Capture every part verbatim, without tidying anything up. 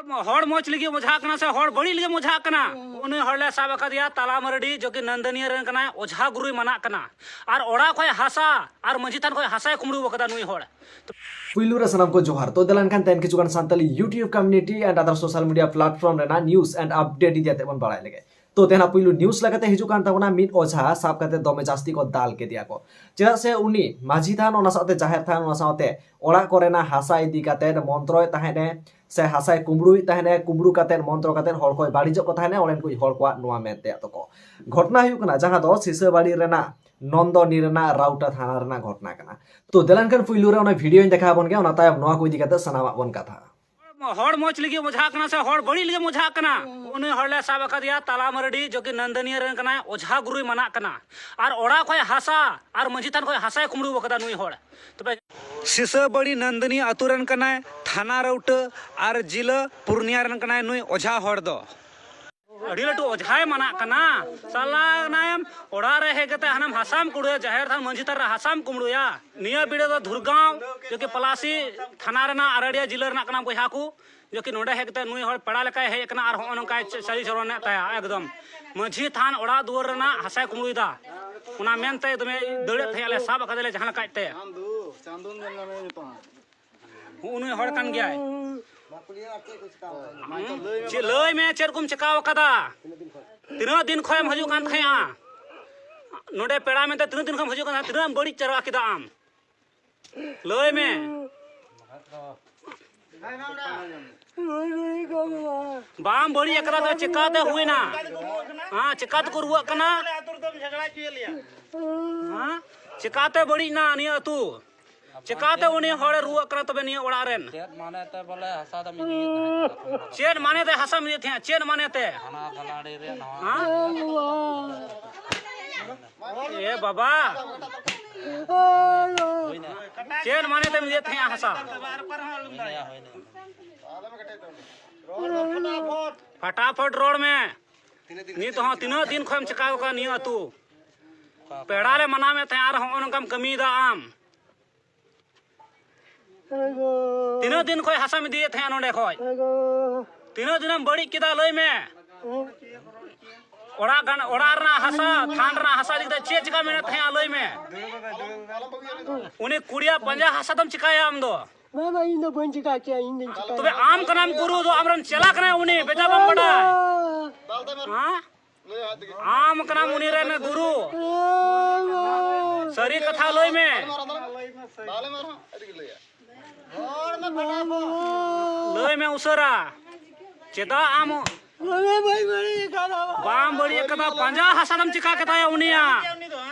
ᱦᱚᱲ ᱢᱚᱡᱽ ᱞᱟᱹᱜᱤᱫ ᱚᱡᱷᱟ ᱠᱟᱱᱟ ᱥᱮ ᱦᱚᱲ ᱵᱟᱹᱲᱤᱡ ᱞᱟᱹᱜᱤᱫ ᱚᱡᱷᱟ ᱠᱟᱱᱟ? ᱩᱱᱤ ᱦᱚᱲ ᱞᱮ ᱥᱟᱵ ᱟᱠᱟᱫᱮᱭᱟ ᱛᱟᱞᱟ ᱢᱟᱹᱨᱰᱤ, ᱡᱚᱠᱤ ᱱᱚᱱᱫᱚᱱᱤᱭᱟᱹ ᱨᱮᱱ ᱠᱟᱱᱟᱭ, ᱚᱡᱷᱟ ᱜᱩᱨᱩᱭ ᱢᱟᱱᱟᱜ ᱠᱟᱱᱟ᱾ ᱟᱨ ᱚᱲᱟᱜ ᱠᱷᱚᱡ ᱦᱟᱥᱟ ᱟᱨ ᱢᱟᱹᱡᱷᱤ ᱛᱷᱟᱱ ᱠᱷᱚᱡ ᱦᱟᱥᱟᱭ ᱠᱩᱢᱵᱽᱲᱩ ᱟᱠᱟᱫᱟ ᱱᱩᱭ ᱦᱚᱲ᱾ ᱯᱩᱭᱞᱩ ᱨᱮ ᱥᱟᱱᱟᱢ ᱠᱚ ᱡᱚᱦᱟᱨ᱾ ᱛᱚ, ᱫᱮᱞᱟ ᱮᱱᱠᱷᱟᱱ ᱛᱮᱦᱮᱧ ᱠᱤᱪᱷᱩ ᱜᱟᱱ Santali YouTube community and other social media platform ᱨᱮᱱᱟᱜ news and update ᱤᱫᱤ ᱠᱟᱛᱮ ᱵᱚᱱ ᱵᱟᱲᱟᱭ ᱞᱮᱜᱮ᱾ ᱛᱚ, ᱛᱮᱦᱮᱧᱟᱜ ᱯᱩᱭᱞᱩ news ᱞᱮᱠᱟᱛᱮ ᱦᱤᱡᱩᱜ ᱠᱟᱱ ᱛᱟᱵᱚᱱᱟ, ᱢᱤᱫ ᱚᱡᱷᱟ ᱥᱟᱵ ᱠᱟᱛᱮ ᱫᱚᱢᱮ ᱡᱟᱹᱥᱛᱤ ᱠᱚ ᱫᱟᱞ ᱠᱮᱫᱮᱭᱟ ᱠᱚ᱾ ᱪᱮᱫᱟᱜ ᱥᱮ ᱩᱱᱤ ᱢᱟᱹᱡᱷᱤ ᱛᱷᱟᱱ, ᱚᱱᱟ ᱥᱟᱶᱛᱮ ᱡᱟᱦᱮᱨ ᱛᱷᱟᱱ, ᱚᱱᱟ ᱥᱟᱶᱛᱮ ᱚᱲᱟᱜ ᱠᱚᱨᱮᱱᱟᱜ ᱦᱟᱥᱟ ᱤᱫᱤ ᱠᱟᱛᱮ ᱢᱚᱱᱛᱨᱚᱭᱮᱫ ᱛᱟᱦᱮᱸᱫ ᱮ ᱥᱮ ᱦᱟᱥᱟᱭ ᱠᱩᱢᱵᱽᱲᱩᱭᱮᱫ ᱛᱟᱦᱮᱸᱫ ᱮ, ᱠᱩᱢᱵᱽᱲᱩ ᱠᱟᱛᱮ ᱦᱚᱲ ᱠᱚᱭ ᱵᱟᱹᱲᱤᱡᱚᱜ ᱠᱚ ᱛᱟᱦᱮᱸᱫ ᱮ, ᱚᱸᱰᱮᱱ ᱠᱚ ᱦᱚᱲ ᱠᱚᱣᱟᱜ ᱱᱚᱣᱟ ᱢᱮᱱ ᱛᱮᱭᱟᱜ ᱛᱟᱠᱚ᱾ ᱜᱷᱚᱴᱱᱟ ᱦᱩᱭᱩᱜ ᱠᱟᱱᱟ ᱡᱟᱦᱟᱸ ᱫᱚ ᱥᱤᱥᱟᱹᱵᱟᱲᱤ ᱨᱮᱱᱟᱜ ᱱᱚᱱᱫᱚᱱᱤ ᱨᱮᱱᱟᱜ ᱨᱟᱣᱴᱟ ᱛᱷᱟᱱᱟ ᱨᱮᱱᱟᱜ ᱜᱷᱚᱴᱱᱟ ᱠᱟᱱᱟ᱾ ᱛᱚ, ᱫᱮᱞᱟ ᱮᱱᱠᱷᱟᱱ ᱯᱩᱭᱞᱩ ᱨᱮ ᱚᱱᱟ video ᱧ ᱫᱮᱠᱷᱟᱣ ᱟᱵᱚᱱ ᱜᱮ, ᱚᱱᱟ ᱛᱟᱭᱚᱢ ᱱᱚᱣᱟ ᱠᱚ ᱤᱫᱤ ᱠᱟᱛᱮ ᱥᱟᱱᱟᱢᱟᱜ ᱵᱚᱱ ᱠᱟᱛᱷᱟᱜᱼᱟ᱾ ᱦᱚᱲ ᱢᱚᱡᱽ ᱞᱟᱹᱜᱤᱫ ᱚᱡᱷᱟ ᱠᱟᱱᱟ ᱥᱮ ᱦᱚᱲ ᱵᱟᱹᱲᱤᱡ ᱞᱟᱹᱜᱤᱫ ᱚᱡᱷᱟ ᱠᱟᱱᱟ? ᱩᱱᱤ ᱦᱚᱲ ᱞᱮ ᱥᱟᱵ ᱟᱠᱟᱫᱮᱭᱟ ᱛᱟᱞᱟ ᱢᱟᱹᱨᱰᱤ, ᱡᱚᱠᱤ ᱱᱚᱱᱫᱚᱱᱤᱭᱟᱹ ᱨᱮᱱ ᱠᱟᱱᱟᱭ, ᱚᱡᱷᱟ ᱜᱩᱨᱩᱭ ᱢᱟᱱᱟᱜ ᱠᱟᱱᱟ᱾ ᱟᱨ ᱚᱲᱟᱜ ᱠᱷᱚᱡ ᱦᱟᱥᱟ ᱟᱨ ᱢᱟᱹᱡᱷᱤ ᱛᱷᱟᱱ ᱠᱷᱚᱡ ᱦᱟᱥᱟᱭ ᱠᱩᱢᱵᱽᱲᱩ ᱟᱠᱟᱫᱟ ᱱᱩᱭ ᱦᱚᱲ᱾ ᱛᱚᱵᱮ ᱥᱤᱥᱟᱹᱵᱟᱲᱤ ᱱᱚᱱᱫᱚᱱᱤ ᱟᱹᱛᱩ ᱨᱮᱱ ᱠᱟᱱᱟᱭ, ᱛᱷᱟᱱᱟ ᱨᱟᱣᱴᱟ ᱟᱨ ᱡᱤᱞᱟᱹ ᱯᱩᱨᱱᱤᱭᱟ ᱨᱮᱱ ᱠᱟᱱᱟᱭ ᱱᱩᱭ ᱚᱡᱷᱟ ᱦᱚᱲ ᱫᱚ᱾ ᱟᱹᱰᱤ ᱞᱟᱹᱴᱩ ᱚᱡᱷᱟᱭ ᱢᱟᱱᱟᱜ ᱠᱟᱱᱟ᱾ ᱥᱟᱞᱟ ᱠᱟᱱᱟᱭᱮᱢ, ᱚᱲᱟᱜ ᱨᱮ ᱦᱮᱡ ᱠᱟᱛᱮ ᱦᱟᱱᱟᱢ ᱦᱟᱥᱟᱢ ᱠᱩᱢᱵᱽᱲᱩᱭᱟ, ᱡᱟᱦᱮᱨ ᱛᱷᱟᱱ ᱢᱟᱹᱡᱷᱤ ᱛᱷᱟᱱ ᱨᱮ ᱦᱟᱥᱟᱢ ᱠᱩᱢᱵᱽᱲᱩᱭᱟ᱾ ᱱᱤᱭᱟᱹ ᱵᱤᱰᱟᱹ ᱫᱚ ᱫᱷᱩᱨᱜᱟᱸᱣ, ᱡᱚᱠᱤ ᱯᱚᱞᱟᱥᱤ ᱛᱷᱟᱱᱟ ᱨᱮᱱᱟᱜ ᱟᱨᱟᱲᱤᱭᱟ ᱡᱤᱞᱟᱹ ᱨᱮᱱᱟᱜ ᱠᱟᱱᱟ ᱵᱚᱭᱦᱟ ᱠᱚ᱾ ᱡᱚᱠᱤ ᱱᱚᱰᱮ ᱦᱮᱡ ᱠᱟᱛᱮ ᱱᱩᱭ ᱦᱚᱲ ᱯᱮᱲᱟ ᱞᱮᱠᱟᱭ ᱦᱮᱡ ᱟᱠᱟᱱᱟ ᱟᱨ ᱦᱚᱸᱜᱼᱚ ᱱᱚᱝᱠᱟᱭ ᱪᱟᱹᱞᱤ ᱪᱚᱞᱚᱱᱮᱫ ᱛᱟᱭᱟ ᱮᱠᱫᱚᱢ᱾ ᱢᱟᱹᱡᱷᱤ ᱛᱷᱟᱱ ᱚᱲᱟᱜ ᱫᱩᱣᱟᱹᱨ ᱨᱮᱱᱟᱜ ᱦᱟᱥᱟᱭ ᱠᱩᱢᱵᱽᱲᱩᱭᱮᱫᱟ᱾ ᱚᱱᱟ ᱢᱮᱱᱛᱮ ᱫᱚᱢᱮ ᱫᱟᱹᱲᱮᱫ ᱛᱟᱦᱮᱸᱫ ᱞᱮ, ᱥᱟᱵ ᱟᱠᱟᱫᱟᱞᱮ ᱡᱟᱦᱟᱸ ᱞᱮᱠᱟᱡ ᱛᱮ᱾ ᱦᱩᱸ, ᱩᱱᱤ ᱦᱚᱲ ᱠᱟᱱ ᱜᱮᱭᱟᱭ᱾ ᱦᱩᱸ? ᱪᱮᱫ, ᱞᱟᱹᱭ ᱢᱮ, ᱪᱮᱫ ᱠᱚᱢ ᱪᱮᱠᱟᱣ ᱟᱠᱟᱫᱟ? ᱛᱤᱱᱟᱹᱜ ᱫᱤᱱ ᱠᱷᱚᱱᱮᱢ ᱦᱤᱡᱩᱜ ᱠᱟᱱ ᱛᱟᱦᱮᱸᱜᱼᱟ? ᱱᱚᱰᱮ ᱯᱮᱲᱟ ᱢᱮᱱᱛᱮ ᱛᱤᱱᱟᱹᱜ ᱫᱤᱱ ᱠᱷᱚᱱᱮᱢ ᱦᱤᱡᱩᱜ ᱠᱟᱱ ᱛᱟᱦᱮᱸᱜᱼᱟ? ᱛᱤᱱᱟᱹᱜ ᱮᱢ ᱵᱟᱹᱲᱤᱡ ᱪᱟᱵᱟ ᱠᱮᱫᱟ ᱟᱢ? ᱞᱟᱹᱭ ᱢᱮ᱾ ᱵᱟᱢ ᱵᱟᱹᱲᱤᱡ ᱟᱠᱟᱫᱟ ᱛᱚ ᱪᱮᱠᱟᱛᱮ ᱦᱩᱭᱱᱟ? ᱦᱮᱸ, ᱪᱮᱠᱟ ᱛᱮᱠᱚ ᱨᱩᱣᱟᱹᱜ ᱠᱟᱱᱟ? ᱦᱮᱸ? ᱪᱮᱠᱟᱛᱮ ᱵᱟᱹᱲᱤᱡ ᱮᱱᱟ ᱱᱤᱭᱟᱹ ᱟᱹᱛᱩ? ᱪᱮᱠᱟᱛᱮ ᱩᱱᱤ ᱦᱚᱲᱮ ᱨᱩᱣᱟᱹᱜ ᱠᱟᱱᱟ ᱛᱚᱵᱮ ᱱᱤᱭᱟᱹ ᱚᱲᱟᱜ ᱨᱮᱱ? ᱪᱮᱫ ᱢᱟᱱᱮ ᱛᱮ ᱵᱚᱞᱮ ᱦᱟᱥᱟ ᱫᱚᱢ ᱤᱫᱤᱭᱮᱫ ᱛᱟᱦᱮᱸᱫ? ᱪᱮᱫ ᱢᱟᱱᱮ ᱛᱮ ᱦᱟᱥᱟᱢ ᱤᱫᱤᱭᱮᱫ ᱛᱟᱦᱮᱸᱫ? ᱪᱮᱫ ᱢᱟᱱᱮ ᱛᱮ? ᱦᱟᱱᱟ ᱫᱷᱟᱱᱟᱲᱤ ᱨᱮ ᱱᱟᱣᱟ᱾ ᱦᱮᱸ? ᱮ ᱵᱟᱵᱟ᱾ ᱦᱩᱭᱱᱟ᱾ ᱪᱮᱫ ᱢᱟᱱᱮ ᱛᱮᱢ ᱤᱫᱤᱭᱮᱫ ᱛᱟᱦᱮᱸᱫ ᱦᱟᱥᱟ? ᱦᱩᱭᱱᱟ, ᱦᱩᱭᱱᱟ᱾ ᱯᱷᱟᱴᱟᱯᱷᱚᱴ ᱨᱚᱲ ᱢᱮ᱾ ᱱᱤᱛ ᱦᱚᱸ ᱛᱤᱱᱟᱹᱜ ᱫᱤᱱ ᱠᱷᱚᱱᱮᱢ ᱪᱮᱠᱟᱣ ᱠᱟᱱᱟ ᱱᱤᱭᱟᱹ ᱟᱹᱛᱩ? ᱯᱮᱲᱟ ᱞᱮ ᱢᱟᱱᱟᱣ ᱢᱮ ᱛᱟᱦᱮᱸᱫ ᱟᱨ ᱦᱚᱸᱜᱼᱚ ᱱᱚᱝᱠᱟᱢ ᱠᱟᱹᱢᱤᱭᱮᱫᱟ ᱟᱢ᱾ ᱛᱤᱱᱟᱹᱜ ᱫᱤᱱ ᱠᱷᱚᱱ ᱦᱟᱥᱟᱢ ᱤᱫᱤᱭᱮᱫ ᱛᱟᱦᱮᱸᱫ ᱱᱚᱸᱰᱮ ᱠᱷᱚᱱ? ᱛᱤᱱᱟᱹᱜ ᱫᱤᱱᱮᱢ ᱵᱟᱹᱲᱤᱡ ᱠᱮᱫᱟ, ᱞᱟᱹᱭ ᱢᱮ᱾ ᱚᱲᱟᱜ ᱜᱟᱱ, ᱚᱲᱟᱜ ᱨᱮᱱᱟᱜ ᱦᱟᱥᱟ, ᱛᱷᱟᱱ ᱨᱮᱱᱟᱜ ᱦᱟᱥᱟ ᱤᱫᱤ ᱠᱟᱛᱮ ᱪᱮᱫ ᱪᱤᱠᱟ ᱢᱮᱱᱮᱫ ᱛᱟᱦᱮᱸᱫᱼᱟ, ᱞᱟᱹᱭ ᱢᱮ᱾ ᱩᱱᱤ ᱠᱩᱲᱤᱭᱟᱜ ᱯᱟᱸᱡᱟ ᱦᱟᱥᱟ ᱫᱚᱢ ᱪᱤᱠᱟᱭᱟ ᱟᱢ ᱫᱚ? ᱵᱟᱵᱟ, ᱤᱧ ᱫᱚ ᱵᱟᱹᱧ ᱪᱤᱠᱟ ᱠᱮᱭᱟ, ᱤᱧ ᱫᱚᱧ ᱪᱤᱠᱟ ᱛᱚᱵᱮ ᱟᱢ ᱠᱟᱱᱟᱢ ᱜᱩᱨᱩ ᱫᱚ, ᱟᱢᱨᱮᱱ ᱪᱮᱞᱟ ᱠᱟᱱᱟᱭ ᱩᱱᱤ, ᱵᱮᱴᱟ ᱵᱟᱢ ᱵᱟᱰᱟᱭ? ᱦᱮᱸ? ᱟᱢ ᱠᱟᱱᱟᱢ ᱩᱱᱤ ᱨᱮᱱ ᱜᱩᱨᱩ᱾ ᱥᱟᱹᱨᱤ ᱠᱟᱛᱷᱟ ᱞᱟᱹᱭ ᱢᱮ᱾ ᱞᱟᱹᱭ ᱢᱮ ᱩᱥᱟᱹᱨᱟ᱾ ᱪᱮᱫᱟᱜ ᱟᱢ ᱵᱟᱢ ᱵᱟᱹᱲᱤᱡ ᱟᱠᱟᱫᱟ? ᱯᱟᱸᱡᱟ ᱦᱟᱥᱟ ᱫᱚᱢ ᱪᱤᱠᱟ ᱠᱮᱫᱟᱭᱟ ᱩᱱᱤᱭᱟᱜ?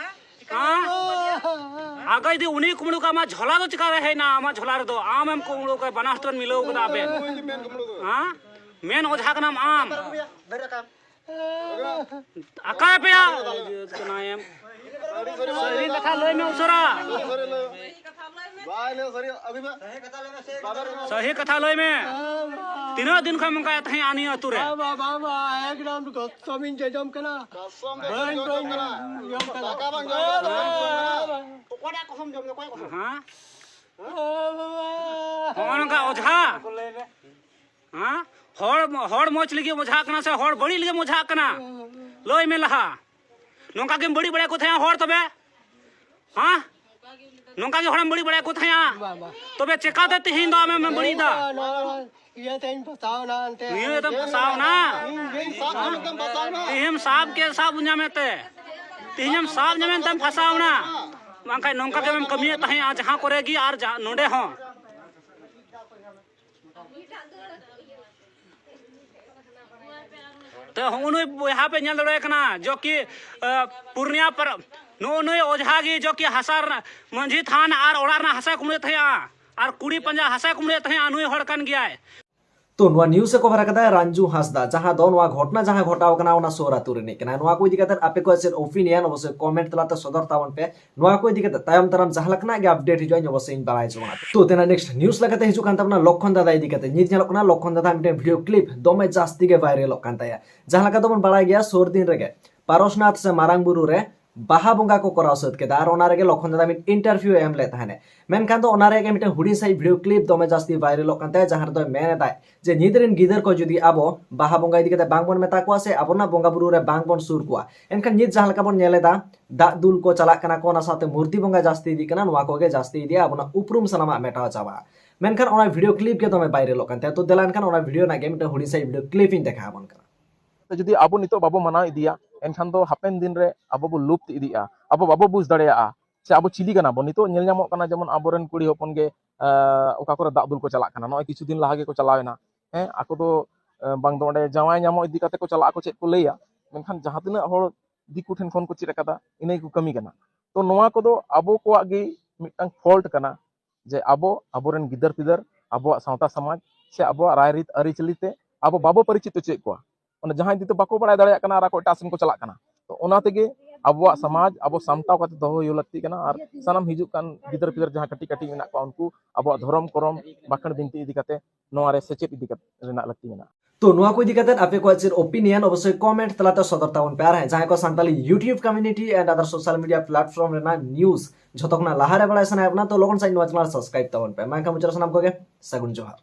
ᱦᱮᱸ? ᱟᱜᱟᱭ ᱫᱤ ᱩᱱᱤ ᱠᱩᱢᱲᱩ ᱠᱟᱜ ᱟᱢᱟᱜ ᱡᱷᱚᱞᱟ ᱫᱚ ᱪᱤᱠᱟ ᱨᱮ ᱦᱮᱡ ᱮᱱᱟ? ᱟᱢᱟᱜ ᱡᱷᱚᱞᱟ ᱨᱮᱫᱚ ᱟᱢ ᱮᱢ ᱠᱩᱢᱲᱩ ᱠᱟᱜ, ᱵᱟᱱᱟ ᱦᱚᱲ ᱛᱮᱵᱮᱱ ᱢᱤᱞᱟᱹᱣ ᱠᱟᱫᱟ ᱟᱵᱮᱱ᱾ ᱦᱮᱸ? ᱢᱮᱱ ᱚᱡᱷᱟ ᱠᱟᱱᱟᱢ ᱟᱢ᱾ ᱟᱠᱟᱭ ᱯᱮᱭᱟ? ᱥᱟᱹᱨᱤ ᱠᱟᱛᱷᱟ ᱞᱟᱹᱭ ᱢᱮ ᱩᱥᱟᱹᱨᱟ᱾ ᱥᱟᱹᱦᱤ ᱠᱟᱛᱷᱟ ᱞᱟᱹᱭ ᱢᱮ᱾ ᱛᱤᱱᱟᱹᱜ ᱫᱤᱱ ᱠᱷᱚᱱ ᱱᱚᱝᱠᱟᱭ ᱛᱟᱦᱮᱸ ᱱᱤᱭᱟᱹ ᱟᱹᱛᱩ ᱨᱮ? ᱵᱟᱵᱟ, ᱵᱟᱵᱟ, ᱮᱠᱫᱚᱢ ᱠᱚᱥᱚᱢᱤᱧ ᱡᱚᱡᱚᱢ ᱠᱟᱱᱟ᱾ ᱵᱟᱹᱧ, ᱵᱟᱹᱧ ᱡᱚᱢ ᱠᱟᱱᱟ᱾ ᱦᱮᱸ? ᱱᱚᱜᱼᱚ ᱱᱚᱝᱠᱟ ᱚᱡᱷᱟ᱾ ᱦᱮᱸ? ᱦᱚᱲ, ᱦᱚᱲ ᱢᱚᱡᱽ ᱞᱟᱹᱜᱤᱫ ᱚᱡᱷᱟ ᱠᱟᱱᱟ ᱥᱮ ᱦᱚᱲ ᱵᱟᱹᱲᱤᱡ ᱞᱟᱹᱜᱤᱫ ᱚᱡᱷᱟ ᱠᱟᱱᱟ? ᱞᱟᱹᱭ ᱢᱮ ᱞᱟᱦᱟ᱾ ᱱᱚᱝᱠᱟ ᱜᱮᱢ ᱵᱟᱹᱲᱤᱡ ᱵᱟᱲᱟᱭ ᱠᱚ ᱛᱟᱦᱮᱸᱜᱼᱟ ᱦᱚᱲ ᱛᱚᱵᱮ? ᱦᱮᱸ? ᱱᱚᱝᱠᱟ ᱜᱮ ᱦᱚᱲᱮᱢ ᱵᱟᱹᱲᱤᱡ ᱵᱟᱲᱟᱭ ᱠᱚ ᱛᱟᱦᱮᱸᱜᱼᱟ? ᱵᱟᱝ, ᱵᱟᱝ᱾ ᱛᱚᱵᱮ ᱪᱮᱠᱟᱛᱮ ᱛᱮᱦᱮᱧ ᱫᱚ ᱟᱢᱮᱢ ᱵᱟᱹᱲᱤᱡ ᱮᱫᱟ? ᱱᱚᱣᱟ, ᱱᱚᱣᱟ ᱤᱭᱟᱹ ᱛᱮᱧ ᱯᱷᱟᱥᱟᱣ ᱮᱱᱟ ᱮᱱᱛᱮ᱾ ᱱᱤᱭᱟᱹ ᱛᱮᱢ ᱯᱷᱟᱥᱟᱣ ᱮᱱᱟ? ᱤᱧ ᱜᱮᱧ ᱥᱟᱵ ᱠᱮᱫ ᱢᱮᱛᱮᱢ ᱯᱷᱟᱥᱟᱣ ᱮᱱᱟ᱾ ᱛᱮᱦᱮᱧᱮᱢ ᱥᱟᱵ ᱠᱮᱫ, ᱥᱟᱵ ᱧᱟᱢᱮᱫ ᱛᱮ᱾ ᱛᱮᱦᱮᱧᱮᱢ ᱥᱟᱵ ᱧᱟᱢᱮᱱ ᱛᱮᱢ ᱯᱷᱟᱥᱟᱣ ᱮᱱᱟ᱾ ᱵᱟᱝᱠᱷᱟᱱ ᱱᱚᱝᱠᱟ ᱜᱮᱢ ᱠᱟᱹᱢᱤᱭᱮᱫ ᱛᱟᱦᱮᱸᱜᱼᱟ ᱡᱟᱦᱟᱸ ᱠᱚᱨᱮ ᱜᱮ ᱟᱨ ᱡᱟᱦᱟᱸ, ᱱᱚᱰᱮ ᱦᱚᱸ᱾ ᱛᱚ ᱦᱚᱸᱜᱼᱚ ᱱᱩᱭ ᱵᱚᱭᱦᱟ ᱯᱮ ᱧᱮᱞ ᱫᱟᱲᱮᱭᱟᱭ ᱠᱟᱱᱟ, ᱡᱚ ᱠᱤ, ᱟ, ᱯᱩᱨᱱᱤᱭᱟ ᱯᱟᱨ-, ᱱᱚᱜᱼᱚ ᱱᱩᱭ ᱚᱡᱷᱟ ᱜᱮ ᱡᱚ ᱠᱤ ᱦᱟᱥᱟ ᱨᱮᱱᱟᱜ, ᱢᱟᱹᱡᱷᱤ ᱛᱷᱟᱱ ᱟᱨ ᱚᱲᱟᱜ ᱨᱮᱱᱟᱜ ᱦᱟᱥᱟᱭ ᱠᱩᱢᱲᱩᱭᱮᱫ ᱛᱟᱦᱮᱸᱜᱼᱟ, ᱟᱨ ᱠᱩᱲᱤ ᱯᱟᱸᱡᱟ ᱦᱟᱥᱟᱭ ᱠᱩᱢᱲᱩᱭᱮᱫ ᱛᱟᱦᱮᱸᱜᱼᱟ, ᱱᱩᱭ ᱦᱚᱲ ᱠᱟᱱ ᱜᱮᱭᱟᱭ᱾ ᱛᱚ, ᱱᱚᱣᱟ news ᱮ cover ᱟᱠᱟᱫᱟ ᱨᱟᱱᱡᱩ ᱦᱟᱸᱥᱫᱟ, ᱡᱟᱦᱟᱸ ᱫᱚ ᱱᱚᱣᱟ ᱜᱷᱚᱴᱱᱟ ᱡᱟᱦᱟᱸ ᱜᱷᱚᱴᱟᱣ ᱟᱠᱟᱱᱟ, ᱚᱱᱟ ᱥᱩᱨ ᱟᱹᱛᱩ ᱨᱤᱱᱤᱡ ᱠᱟᱱᱟᱭ᱾ ᱱᱚᱣᱟ ᱠᱚ ᱤᱫᱤ ᱠᱟᱛᱮ ᱟᱯᱮ ᱠᱚᱣᱟᱜ ᱪᱮᱫ opinion, ᱚᱵᱚᱥᱥᱳᱭ comment ᱛᱟᱞᱟᱛᱮ ᱥᱚᱫᱚᱨ ᱛᱟᱵᱚᱱ ᱯᱮ᱾ ᱱᱚᱣᱟ ᱠᱚ ᱤᱫᱤ ᱠᱟᱛᱮ ᱛᱟᱭᱚᱢ ᱫᱟᱨᱟᱢ ᱡᱟᱦᱟᱸ ᱞᱮᱠᱟᱱᱟᱜ ᱜᱮ update ᱦᱤᱡᱩᱜᱼᱟ, ᱤᱧ ᱚᱵᱚᱥᱥᱳᱭ ᱤᱧ ᱵᱟᱲᱟᱭ ᱦᱚᱪᱚ ᱵᱚᱱᱟ᱾ ᱛᱚ, ᱛᱮᱱᱟᱜ next news ᱞᱮᱠᱟᱛᱮ ᱦᱤᱡᱩᱜ ᱠᱟᱱ ᱛᱟᱵᱚᱱᱟ ᱞᱚᱠᱷᱚᱱ ᱫᱟᱫᱟ ᱤᱫᱤ ᱠᱟᱛᱮ᱾ ᱱᱤᱛ ᱧᱮᱞᱚᱜ ᱠᱟᱱᱟ ᱞᱚᱠᱷᱚᱱ ᱫᱟᱫᱟ ᱢᱤᱫᱴᱮᱱ video clip ᱫᱚᱢᱮ ᱡᱟᱹᱥᱛᱤ ᱜᱮ viralᱚᱜ ᱠᱟᱱ ᱛᱟᱭᱟ᱾ ᱡᱟᱦᱟᱸ ᱞᱮᱠᱟ ᱫᱚᱵᱚᱱ ᱵᱟᱲᱟᱭ ᱜᱮᱭᱟ, ᱥᱩᱨ ᱫᱤᱱ ᱨᱮᱜᱮ ᱯᱟᱨᱚᱥᱱᱟᱛᱷ ᱥᱮ ᱢᱟᱨᱟᱝ ᱵᱩᱨᱩ ᱨᱮ ᱵᱟᱦᱟ ᱵᱚᱸᱜᱟ ᱠᱚ ᱠᱚᱨᱟᱣ ᱥᱟᱹᱛ ᱠᱮᱫᱟ ᱟᱨ ᱚᱱᱟ ᱨᱮᱜᱮ ᱞᱚᱠᱷᱚᱱ ᱫᱟᱫᱟ ᱢᱤᱫ ᱤᱱᱴᱟᱨᱵᱷᱤᱭᱩ ᱮᱢ ᱞᱮᱫ ᱛᱟᱦᱮᱸᱱᱮ᱾ ᱢᱮᱱᱠᱷᱟᱱ ᱫᱚ ᱚᱱᱟ ᱨᱮᱭᱟᱜ ᱜᱮ ᱢᱤᱫᱴᱮᱱ ᱦᱩᱰᱤᱧ ᱥᱟᱺᱦᱤᱡ ᱵᱷᱤᱰᱤᱭᱳ ᱠᱞᱤᱯ ᱫᱚᱢᱮ ᱡᱟᱹᱥᱛᱤ ᱵᱷᱟᱭᱨᱟᱞᱚᱜ ᱠᱟᱱ ᱛᱟᱭᱟ, ᱡᱟᱦᱟᱸ ᱨᱮᱫᱚᱭ ᱢᱮᱱ ᱮᱫᱟᱭ ᱡᱮ ᱧᱤᱫ ᱨᱮᱱ ᱜᱤᱫᱟᱹᱨ ᱠᱚ ᱡᱩᱫᱤ ᱟᱵᱚ ᱵᱟᱦᱟ ᱵᱚᱸᱜᱟ ᱤᱫᱤ ᱠᱟᱛᱮ ᱵᱟᱝ ᱵᱚᱱ ᱢᱮᱛᱟ ᱠᱚᱣᱟ ᱥᱮ ᱟᱵᱚᱱᱟᱜ ᱵᱚᱸᱜᱟ ᱵᱩᱨᱩ ᱨᱮ ᱵᱟᱝ ᱵᱚᱱ ᱥᱩᱨ ᱠᱚᱣᱟ, ᱮᱱᱠᱷᱟᱱ ᱧᱤᱛ ᱡᱟᱦᱟᱸ ᱞᱮᱠᱟ ᱵᱚᱱ ᱧᱮᱞ ᱮᱫᱟ ᱫᱟᱜ ᱫᱩᱞ ᱠᱚ ᱪᱟᱞᱟᱜ ᱠᱟᱱᱟ ᱠᱚ, ᱚᱱᱟ ᱥᱟᱶᱛᱮ ᱢᱩᱨᱛᱤ ᱵᱚᱸᱜᱟ ᱡᱟᱹᱥᱛᱤ ᱤᱫᱤᱜ ᱠᱟᱱᱟ, ᱱᱚᱣᱟ ᱠᱚᱜᱮ ᱡᱟᱹᱥᱛᱤ ᱤᱫᱤᱜᱼᱟ, ᱟᱵᱚᱱᱟᱜ ᱩᱯᱨᱩᱢ ᱥᱟᱱᱟᱢᱟᱜ ᱢᱮᱴᱟᱣ ᱪᱟᱵᱟᱜᱼᱟ᱾ ᱢᱮᱱᱠᱷᱟᱱ ᱚᱱᱟ ᱵᱷᱤᱰᱤᱭᱳ ᱠᱞᱤᱯ ᱜᱮ ᱫᱚᱢᱮ ᱵᱷᱟᱭᱨᱟᱞᱚᱜ ᱠᱟᱱ ᱛᱟᱭᱟ᱾ ᱛᱚ ᱫᱮᱞᱟ ᱮᱱᱠᱷᱟᱱ ᱚᱱᱟ ᱵᱷᱤᱰᱤᱭᱳ ᱨᱮᱱᱟᱜ ᱜᱮ ᱢᱤᱫᱴᱮᱱ ᱦᱩᱰᱤᱧ ᱥᱟᱺᱦᱤᱡ ᱵᱷᱤᱰᱤᱭᱳ ᱠᱞᱤᱯ ᱤᱧ ᱫᱮᱠᱷᱟᱣ ᱟᱵᱚᱱ ᱠᱟᱱᱟ᱾ ᱡᱩᱫᱤ ᱟᱵᱚ ᱱᱤᱛᱚᱜ ᱵᱟᱵᱚ ᱢᱟᱱᱟᱣ ᱤᱫᱤᱭᱟ, ᱮᱱᱠᱷᱟᱱ ᱫᱚ ᱦᱟᱯᱮᱱ ᱫᱤᱱ ᱨᱮ ᱟᱵᱚ ᱵᱚ ᱞᱩᱯᱛ ᱤᱫᱤᱜᱼᱟ, ᱟᱵᱚ ᱵᱟᱵᱚ ᱵᱩᱡᱽ ᱫᱟᱲᱮᱭᱟᱜᱼᱟ ᱥᱮ ᱟᱵᱚ ᱪᱤᱞᱤ ᱠᱟᱱᱟ ᱵᱚᱱ᱾ ᱱᱤᱛᱚᱜ ᱧᱮᱞ ᱧᱟᱢᱚᱜ ᱠᱟᱱᱟ ᱡᱮᱢᱚᱱ ᱟᱵᱚᱨᱮᱱ ᱠᱩᱲᱤ ᱦᱚᱯᱚᱱ ᱜᱮ ᱟᱸ, ᱚᱠᱟ ᱠᱚᱨᱮ ᱫᱟᱜ ᱫᱩᱞ ᱠᱚ ᱪᱟᱞᱟᱜ ᱠᱟᱱᱟ᱾ ᱱᱚᱜᱼᱚᱭ ᱠᱤᱪᱷᱩ ᱫᱤᱱ ᱞᱟᱦᱟ ᱜᱮᱠᱚ ᱪᱟᱞᱟᱣ ᱮᱱᱟ᱾ ᱦᱮᱸ, ᱟᱠᱚ ᱫᱚ ᱟᱸ, ᱵᱟᱝ ᱫᱚ ᱚᱸᱰᱮ ᱡᱟᱶᱟᱭ ᱧᱟᱢᱚᱜ ᱤᱫᱤ ᱠᱟᱛᱮ ᱠᱚ ᱪᱟᱞᱟᱜ ᱟᱠᱚ, ᱪᱮᱫ ᱠᱚ ᱞᱟᱹᱭᱟ, ᱢᱮᱱᱠᱷᱟᱱ ᱡᱟᱦᱟᱸ ᱛᱤᱱᱟᱹᱜ ᱦᱚᱲ ᱫᱤᱠᱩ ᱴᱷᱮᱱ ᱠᱷᱚᱱ ᱠᱚ ᱪᱮᱫ ᱟᱠᱟᱫᱟ, ᱤᱱᱟᱹ ᱜᱮᱠᱚ ᱠᱟᱹᱢᱤ ᱠᱟᱱᱟ᱾ ᱛᱚ ᱱᱚᱣᱟ ᱠᱚᱫᱚ ᱟᱵᱚ ᱠᱚᱣᱟᱜ ᱜᱮ ᱢᱤᱫᱴᱟᱝ ᱯᱷᱚᱞᱴ ᱠᱟᱱᱟ ᱡᱮ ᱟᱵᱚ, ᱟᱵᱚᱨᱮᱱ ᱜᱤᱫᱟᱹᱨ ᱯᱤᱫᱟᱹᱨ, ᱟᱵᱚᱣᱟᱜ ᱥᱟᱶᱛᱟ ᱥᱚᱢᱟᱡᱽ ᱥᱮ ᱟᱵᱚᱣᱟᱜ ᱨᱟᱭᱨᱤᱛ ᱟᱹᱨᱤᱪᱟᱹᱞᱤ ᱛᱮ ᱟᱵᱚ ᱵᱟᱵᱚ ᱯᱚᱨᱤᱪᱤᱛ ᱦᱚᱪᱚᱭᱮᱫ ᱠᱚᱣᱟ᱾ ᱚᱱᱟ ᱡᱟᱦᱟᱸᱭ ᱡᱩᱫᱤ ᱵᱟᱠᱚ ᱵᱟᱲᱟᱭ ᱫᱟᱲᱮᱭᱟᱜ ᱠᱟᱱᱟ ᱟᱨ ᱟᱠᱚ ᱮᱴᱟᱜ ᱥᱮᱱ ᱠᱚ ᱪᱟᱞᱟᱜ ᱠᱟᱱᱟ᱾ ᱛᱚ ᱚᱱᱟ ᱛᱮᱜᱮ ᱟᱵᱚᱣᱟᱜ ᱥᱚᱢᱟᱡᱽ ᱟᱵᱚ ᱥᱟᱢᱴᱟᱣ ᱠᱟᱛᱮ ᱫᱚᱦᱚ ᱦᱩᱭᱩᱜ ᱞᱟᱹᱠᱛᱤ ᱠᱟᱱᱟ᱾ ᱟᱨ ᱥᱟᱱᱟᱢ ᱦᱤᱡᱩᱜ ᱠᱟᱱ ᱜᱤᱫᱟᱹᱨ ᱯᱤᱫᱟᱹᱨ ᱡᱟᱦᱟᱸ ᱠᱟᱹᱴᱤᱡ ᱠᱟᱹᱴᱤᱡ ᱢᱮᱱᱟᱜ ᱠᱚᱣᱟ, ᱩᱱᱠᱩ ᱟᱵᱚᱣᱟᱜ ᱫᱷᱚᱨᱚᱢ ᱠᱚᱨᱚᱢ ᱵᱟᱠᱷᱮᱬ ᱵᱤᱱᱛᱤ ᱤᱫᱤ ᱠᱟᱛᱮ ᱱᱚᱣᱟ ᱨᱮ ᱥᱮᱪᱮᱫ ᱤᱫᱤ ᱠᱟᱛᱮ ᱨᱮᱱᱟᱜ ᱞᱟᱹᱠᱛᱤ ᱢᱮᱱᱟᱜᱼᱟ᱾ ᱛᱚ ᱱᱚᱣᱟ ᱠᱚ ᱤᱫᱤ ᱠᱟᱛᱮ ᱟᱯᱮ ᱠᱚᱣᱟᱜ ᱪᱮᱫ ᱚᱯᱤᱱᱤᱭᱚᱱ ᱚᱵᱚᱥᱥᱳᱭ ᱠᱚᱢᱮᱱᱴ ᱛᱟᱞᱟᱛᱮ ᱥᱚᱫᱚᱨ ᱛᱟᱵᱚᱱ ᱯᱮ᱾ ᱟᱨ ᱦᱮᱸ, ᱡᱟᱦᱟᱸᱭ ᱠᱚ Santali YouTube community and other social media platform ᱨᱮᱱᱟᱜ ᱱᱤᱭᱩᱡᱽ ᱡᱷᱚᱛᱚ ᱠᱷᱚᱱᱟᱜ ᱞᱟᱦᱟ ᱨᱮ ᱵᱟᱲᱟᱭ ᱥᱟᱱᱟᱭᱮᱫ ᱵᱚᱱᱟ, ᱛᱚ ᱞᱚᱜᱚᱱ ᱥᱟᱺᱦᱤᱡ ᱱᱚᱣᱟ ᱪᱮᱱᱮᱞ ᱥᱟᱵᱥᱠᱨᱟᱭᱤᱵ ᱛᱟᱵᱚᱱ ᱯᱮ᱾ ᱢᱟ ᱮᱱᱠᱷᱟᱱ ᱢᱩᱪᱟᱹᱫ ᱨᱮ ᱥᱟᱱᱟᱢ ᱠᱚᱜᱮ ᱥᱟᱹᱜᱩᱱ ᱡᱚᱦᱟᱨ᱾